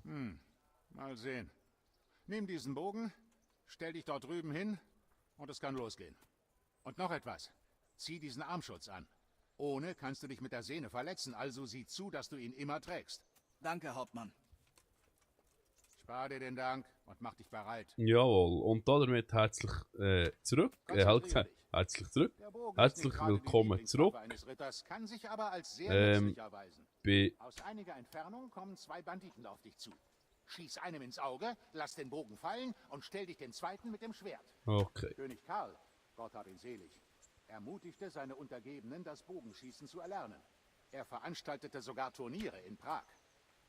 Mal sehen. Nimm diesen Bogen, stell dich dort drüben hin und es kann losgehen. Und noch etwas. Zieh diesen Armschutz an. Ohne kannst du dich mit der Sehne verletzen, also sieh zu, dass du ihn immer trägst. Danke, Hauptmann. Spar dir den Dank und mach dich bereit. Jawohl, und damit herzlich zurück. Konzentrier dich. Herzlich zurück. Der Bogen ist Herzlich nicht gerade die willkommen zurück. Lieblingswaffe eines Ritters, kann sich aber als sehr nützlich erweisen. Aus einiger Entfernung kommen zwei Banditen auf dich zu. Schieß einem ins Auge, lass den Bogen fallen und stell dich den zweiten mit dem Schwert. Okay. König Karl, Gott hab ihn selig, ermutigte seine Untergebenen, das Bogenschießen zu erlernen. Er veranstaltete sogar Turniere in Prag.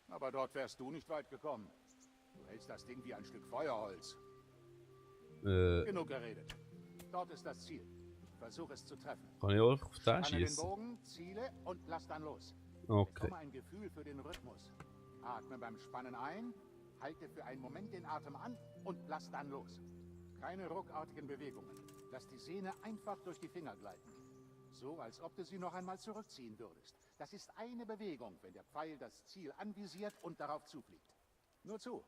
Aber dort wärst du nicht weit gekommen. Du hältst das Ding wie ein Stück Feuerholz. Genug geredet. Dort ist das Ziel. Versuch es zu treffen. Kann ich auch auf den Spanne den schießen? Bogen, ziele und lass dann los. Okay. Bekomme ein Gefühl für den Rhythmus. Atme beim Spannen ein, halte für einen Moment den Atem an und lass dann los. Keine ruckartigen Bewegungen. Lass die Sehne einfach durch die Finger gleiten. So, als ob du sie noch einmal zurückziehen würdest. Das ist eine Bewegung, wenn der Pfeil das Ziel anvisiert und darauf zufliegt. Nur zu.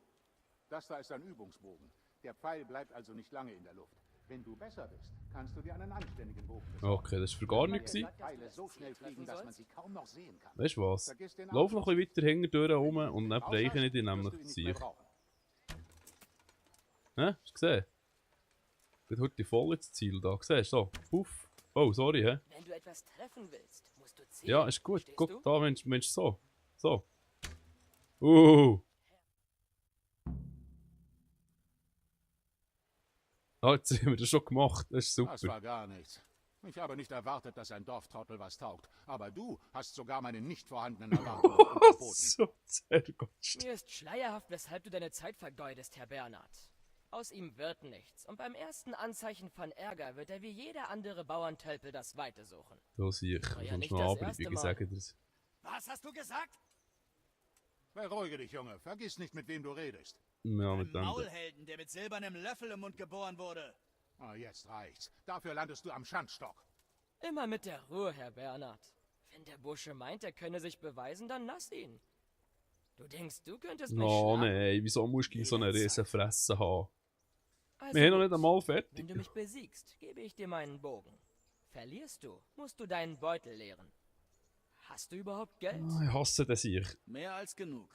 Das da ist ein Übungsbogen. Der Pfeil bleibt also nicht lange in der Luft. Wenn du besser bist, kannst du dir einen anständigen Bogen besorgen. Okay, das war für gar nichts. Pfeile so schnell fliegen, dass man sie kaum noch sehen kann. Weißt du was? Vergiss den Lauf noch ein bisschen weiter hinten durch rum und dann Außer breche ich dich musst du nämlich ihn nicht ziehen. mehr brauchen. Hä? Hast du gesehen? Geht heute voll ins Ziel da. Siehst du? So. Puff. Oh, sorry, hä? Wenn du etwas treffen willst, musst du zielen. Ja, ist gut. Verstehst Guck, du? da, Mensch, so. So. Ah, jetzt haben wir das schon gemacht. Das ist Das super. war gar nichts. Ich habe nicht erwartet, dass ein Dorftrottel was taugt. Aber du hast sogar meine nicht vorhandenen Erwartungen unterboten. So, sehr gut. Mir ist schleierhaft, weshalb du deine Zeit vergeudest, Herr Bernhard. Aus ihm wird nichts. Und beim ersten Anzeichen von Ärger wird er wie jeder andere Bauerntölpel das Weite suchen. Da sehe ich. War ja Sonst nicht noch das Abrübungen erste Mal. sagen dir's. Was hast du gesagt? Beruhige dich, Junge. Vergiss nicht, mit wem du redest. Ja, Ein mit dem. Maulhelden, der mit silbernem Löffel im Mund geboren wurde. Ah, jetzt reicht's. Dafür landest du am Schandstock. Immer mit der Ruhe, Herr Bernhard. Wenn der Bursche meint, er könne sich beweisen, dann lass ihn. Du denkst, du könntest mich Oh schlagen? nein, wieso musst du gegen so eine riesen Fresse haben? Also Wir haben noch gut. nicht einmal Wenn fertig. du mich besiegst, gebe ich dir meinen Bogen. Verlierst du, musst du deinen Beutel leeren. Hast du überhaupt Geld? Ah, ich hasse den sich. Mehr als genug.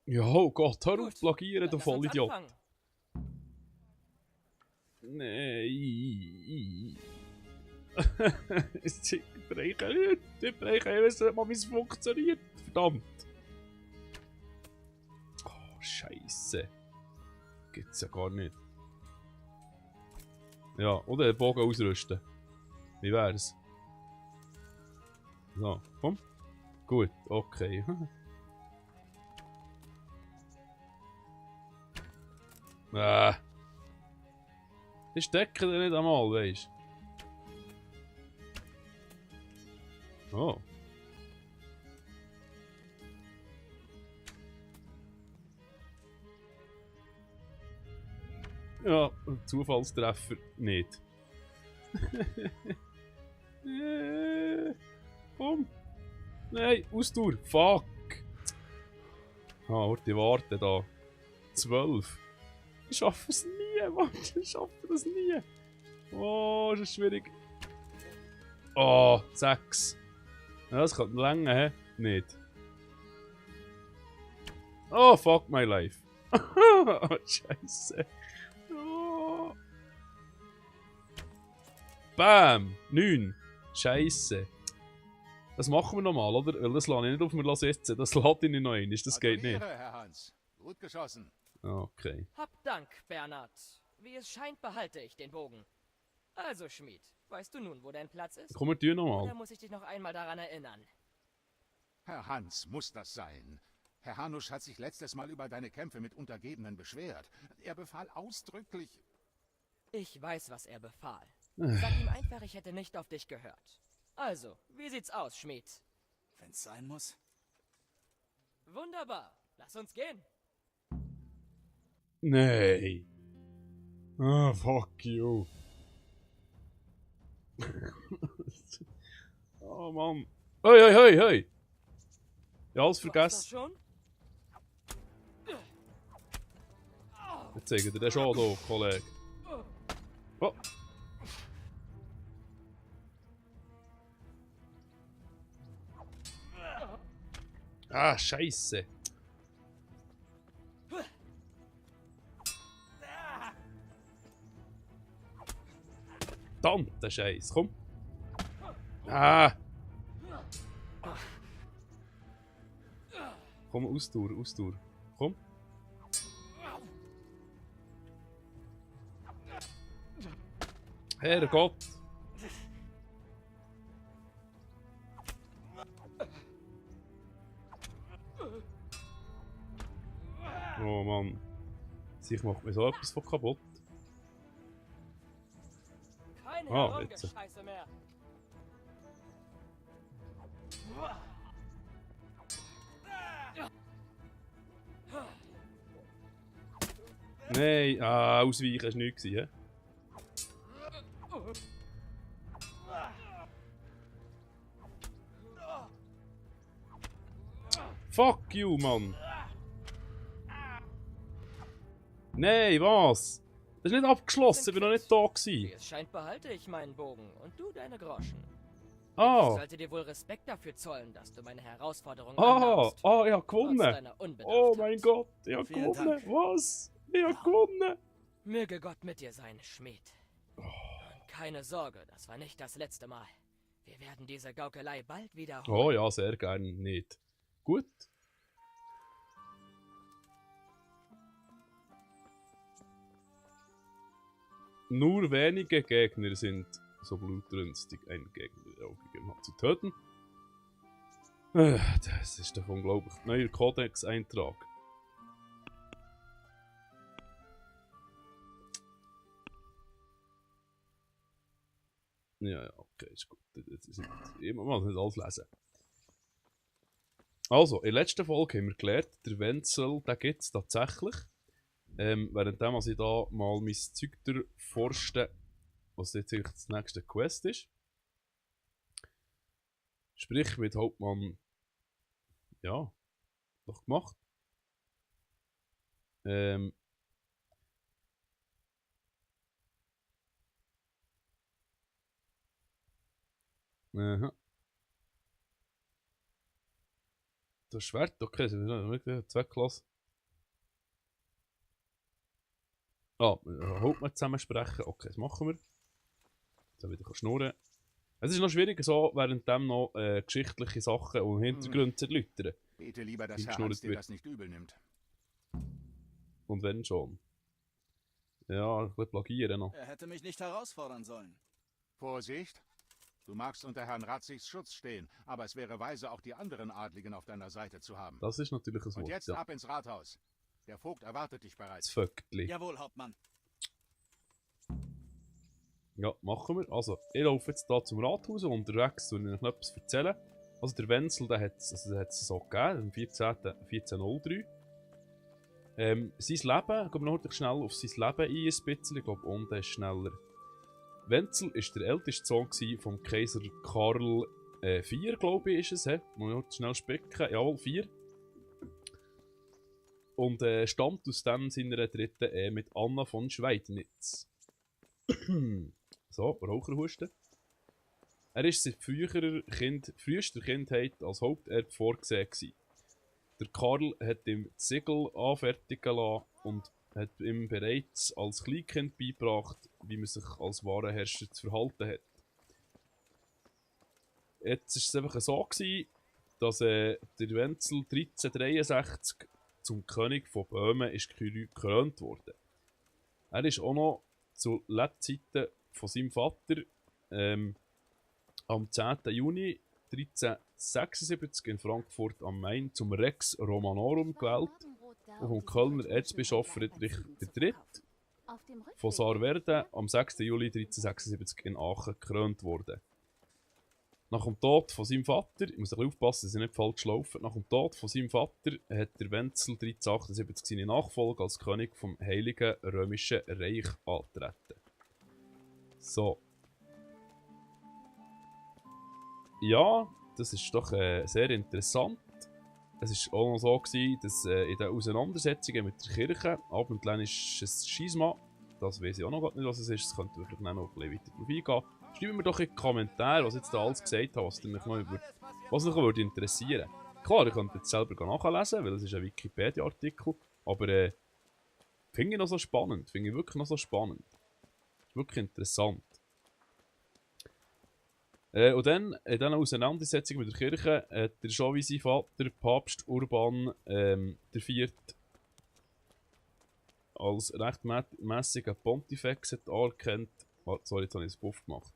Ja, oh Gott, hör Gut, auf plagieren, dann du lass uns Vollidiot. anfangen. Nein. Ich breche nicht. Ich breche, ich weiß nicht mal, wie es funktioniert. Verdammt. Oh, Scheiße. Gibt's ja gar nicht. Ja, oder den Bogen ausrüsten. Wie wär's? So, komm. Gut, okay. Ich stecke den nicht einmal, weisst du? Oh. Ja, Zufallstreffer nicht. Komm. Nein, Ausdauer. Fuck. Ah, warte da. 12. Ich schaffe es nie, Mann. Ich schaffe das nie. Oh, das ist schwierig. Oh, 6. Ja, das kann länger, hä? Nicht. Oh, fuck my life. Scheiße. Oh. Bam! 9. Scheiße. Das machen wir nochmal, oder? Weil das lasse ich nicht auf mir sitzen. Das lade ich nicht noch ein. Das geht nicht. Gratuliere, Herr Hans. Gut geschossen. Okay. Hab Dank, Bernhard. Wie es scheint, behalte ich den Bogen. Also, Schmied, weißt du nun, wo dein Platz ist? Komm, wir tun Oder nochmal. muss ich dich noch einmal daran erinnern? Herr Hans, muss das sein? Herr Hanusch hat sich letztes Mal über deine Kämpfe mit Untergebenen beschwert. Er befahl ausdrücklich... Ich weiß, was er befahl. Sag ihm einfach, ich hätte nicht auf dich gehört. Also, wie sieht's aus, Schmied? Wenn's sein muss. Wunderbar. Lass uns gehen. Nein. Ah, fuck you. Oh Mann. Hoi, hoi, hoi, hoi. Ja, alles Du hast das vergessen. schon? zeige dir den schon hier, Kollege. Oh. Ah, Scheiße. Verdammter Scheiß, komm. Ah. Komm, Ausdauer, Ausdauer. Komm. Herrgott. Oh Mann. Ich macht mir so etwas von kaputt. Keine jetzt. Herumgescheiße mehr. Nein, ausweichen war nichts, hä? Fuck you, Mann! Nein, was? Das ist nicht abgeschlossen, ich bin noch nicht da Wie gewesen. es scheint, behalte ich meinen Bogen und du deine Groschen. Ich Ah, sollte dir wohl Respekt dafür zollen, dass du meine Herausforderung ich annahmst. habe Trotz gewonnen. deiner Oh Unbedarftheit. mein Gott, ich habe Vielen gewonnen. Dank. Was? Ich habe gewonnen. Möge Gott mit dir sein, Schmied. Und keine Sorge, das war nicht das letzte Mal. Wir werden diese Gaukelei bald wiederholen. Oh ja, sehr gerne nicht. Gut. Nur wenige Gegner sind so blutrünstig, einen Gegner der Augen hat zu töten. Das ist doch unglaublich. Neuer Kodex-Eintrag. Ja, ja, okay, ist gut. Ich muss nicht alles lesen. Also, in der letzten Folge haben wir gelernt, der Wenzel, den gibt es tatsächlich. Währenddem ich da mal mein Zeug durchforste, was jetzt eigentlich das nächste Quest ist. Sprich, mit Hauptmann. Ja, doch gemacht. Aha. Das Schwert, okay, sind wir noch Zweckklasse. Hauptmann zusammen sprechen. Okay, das machen wir. Jetzt wieder schnurren. Es ist noch schwieriger, so währenddem noch geschichtliche Sachen und Hintergründe zu erläutern. Bete lieber, dass Wie Herr geschnurrt Hans dir wird. das nicht übel nimmt. Und wenn schon. Ja, ein bisschen plagieren noch. Er hätte mich nicht herausfordern sollen. Vorsicht! Du magst unter Herrn Ratzigs Schutz stehen, aber es wäre weise, auch die anderen Adligen auf deiner Seite zu haben. Das ist natürlich ein Und Wort, jetzt ja. ab ins Rathaus. Der Vogt erwartet dich Das bereits. Vögtli. Jawohl, Hauptmann. Ja, machen wir. Also, ich laufe jetzt hier zum Rathaus und unterwegs soll ich noch etwas erzählen. Also, der Wenzel, der hat es so gegeben, am 14.03. Sein Leben, gehen wir noch schnell auf sein Leben ein, ein bisschen. Ich glaube, unten ist schneller. Wenzel war der älteste Sohn vom Kaiser Karl IV, glaube ich, ist es. Muss ich noch schnell spicken. Jawohl, 4. Und stammt aus dem seiner dritten Ehe mit Anna von Schweidnitz. So, Raucherhusten. Er war seit frühester Kindheit als Haupterbe vorgesehen gewesen. Der Karl hat ihm das Siegel anfertigen lassen und hat ihm bereits als Kleinkind beigebracht, wie man sich als wahrer Herrscher zu verhalten hat. Jetzt war es einfach so gewesen, dass der Wenzel 1363 zum König von Böhmen ist gekrönt wurde. Er ist auch noch zu Lebzeiten von seinem Vater am 10. Juni 1376 in Frankfurt am Main zum Rex Romanorum gewählt und vom Kölner Erzbischof Friedrich III. von Saarwerden am 6. Juli 1376 in Aachen gekrönt wurde. Nach dem Tod von seinem Vater, ich muss ein bisschen aufpassen, dass ich nicht falsch laufe, nach dem Tod von seinem Vater hat der Wenzel 1378 seine Nachfolge als König vom Heiligen Römischen Reich antreten. So. Ja, das ist doch sehr interessant. Es war auch noch so, gewesen, dass in den Auseinandersetzungen mit der Kirche ab und an ist ein Schisma. Das weiß ich auch noch gar nicht, was es ist. Das könnte wirklich noch ein bisschen weiter drauf eingehen. Schreibt mir doch in die Kommentare, was ich jetzt da alles gesagt habe, was mich noch würde interessieren. Klar, ihr könnt jetzt selber nachlesen, weil es ist ein Wikipedia-Artikel. Aber finde ich noch so spannend. Finde ich wirklich noch so spannend. Ist wirklich interessant. Und dann, in dieser Auseinandersetzung mit der Kirche, hat der schon wie sein Vater, Papst Urban IV. Als rechtmäßiger Pontifex anerkannt. Sorry, jetzt habe ich einen Buff gemacht.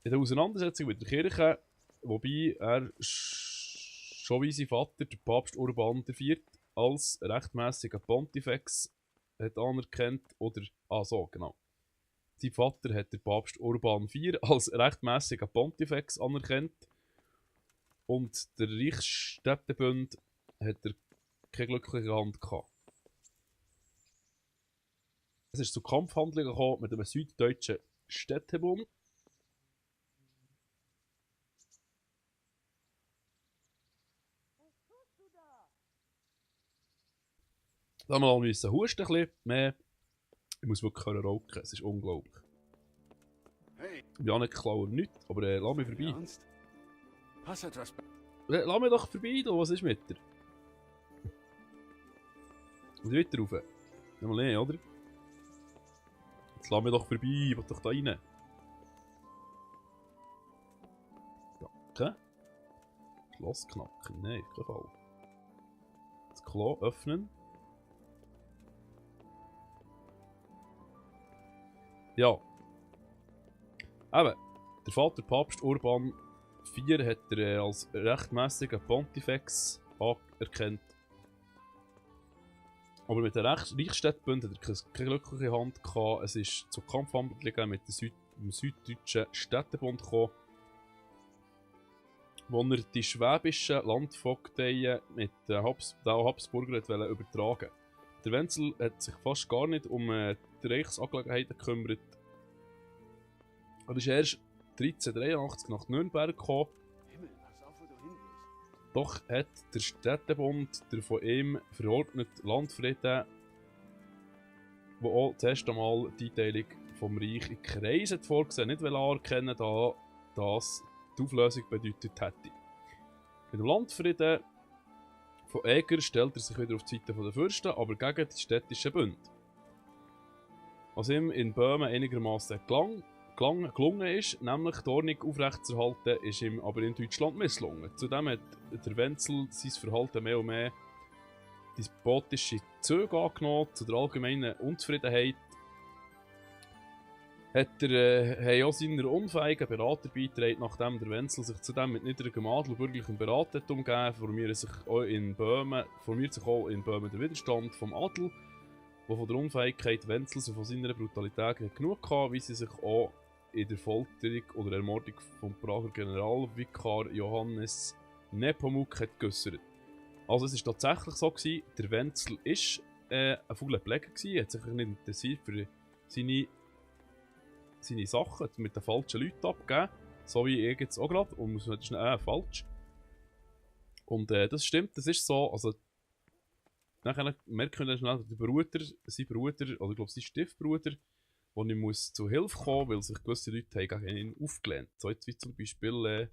In der Auseinandersetzung mit der Kirche, wobei er schon wie sein Vater, der Papst Urban IV. Als rechtmäßiger Pontifex hat anerkannt, oder, genau. Sein Vater hat der Papst Urban IV. Als rechtmäßiger Pontifex anerkannt und der Reichsstädtebund hat er keine glückliche Hand gehabt. Es ist zu Kampfhandlungen gekommen mit dem süddeutschen Städtebund. Da müssen wir husten ein bisschen mehr. Ich muss wirklich rauchen, es ist unglaublich. Hey, Ich bin auch nicht klar nichts, aber lass mich vorbei. Ernst? Pass etwas bei. Lass mich doch vorbei, du. Was ist mit dir? Und weiter rauf. Mal nehmen, oder? Jetzt lass mich doch vorbei, ich will doch da rein. Ja, okay. Schloss knacken, nein, auf keinen Fall. Das Klo öffnen. Ja. Eben, der Vater Papst Urban IV hat er als rechtmäßigen Pontifex anerkannt. Aber mit der Reichsstädtebund hat er keine glückliche Hand gehabt. Es ist zu Kampfhandlungen mit dem süddeutschen Städtebund gekommen, wo er die schwäbischen Landvogteien mit den Habsburgern übertragen. Der Wenzel hat sich fast gar nicht um die Reichsangelegenheiten gekümmert. Er ist erst 1383 nach Nürnberg gekommen. Himmel, pass auf, wo du hingehst. Doch hat der Städtebund der von ihm verordnete Landfrieden, wo auch das erste Mal die Einteilung vom Reich in Kreise vorgesehen, nicht anerkennen, da das die Auflösung bedeutet hätte. Mit dem Landfrieden von Eger stellt er sich wieder auf die Seite der Fürsten, aber gegen die städtischen Bünde. Was ihm in Böhmen einigermaßen gelungen ist, nämlich die Ordnung aufrechtzuerhalten, ist ihm aber in Deutschland misslungen. Zudem hat der Wenzel sein Verhalten mehr und mehr despotische Züge angenommen, zu der allgemeinen Unzufriedenheit. Haben auch seiner unfähigen Berater beigetragen, nachdem der Wenzel sich zudem mit niedrigem Adel und bürgerlichem Berater umgeben, formiert sich auch in Böhmen der Widerstand vom Adel, der von der Unfähigkeit Wenzels und von seiner Brutalität genug hatte, wie sie sich auch in der Folterung oder Ermordung vom Prager Generalvikar Johannes Nepomuk hat geäussert. Also es war tatsächlich so gewesen, der Wenzel war ein fauler Pfleger gewesen, hat sich nicht interessiert für seine Sachen, mit den falschen Leuten abgegeben, so wie ich jetzt auch gerade, und muss man schnell falsch. Und das stimmt, das ist so, also nachher merken wir schnell, sein Bruder, oder ich glaube sein Stiefbruder, wo ich muss zu Hilfe kommen, weil sich gewisse Leute haben gegen ihn aufgelehnt. So jetzt wie zum Beispiel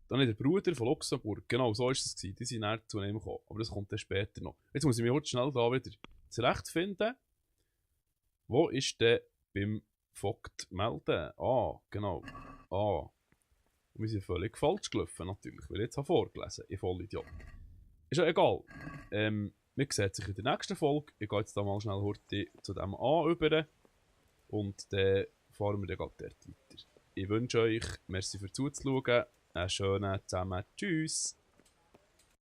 dann der Bruder von Luxemburg, genau so war es gewesen. Die sind näher zu ihm gekommen, aber das kommt dann später noch. Jetzt muss ich mich heute schnell da wieder zurechtfinden. Wo ist der beim Vogt melden? Genau. Und wir sind völlig falsch gelaufen, natürlich, weil ich jetzt vorgelesen habe. Ich Vollidiot. Ist ja egal. Wir sehen sich in der nächsten Folge. Ich gehe jetzt da mal schnell heute zu dem über und dann fahren wir dann dort weiter. Ich wünsche euch, merci fürs Zuzuschauen, einen schönen zusammen. Tschüss!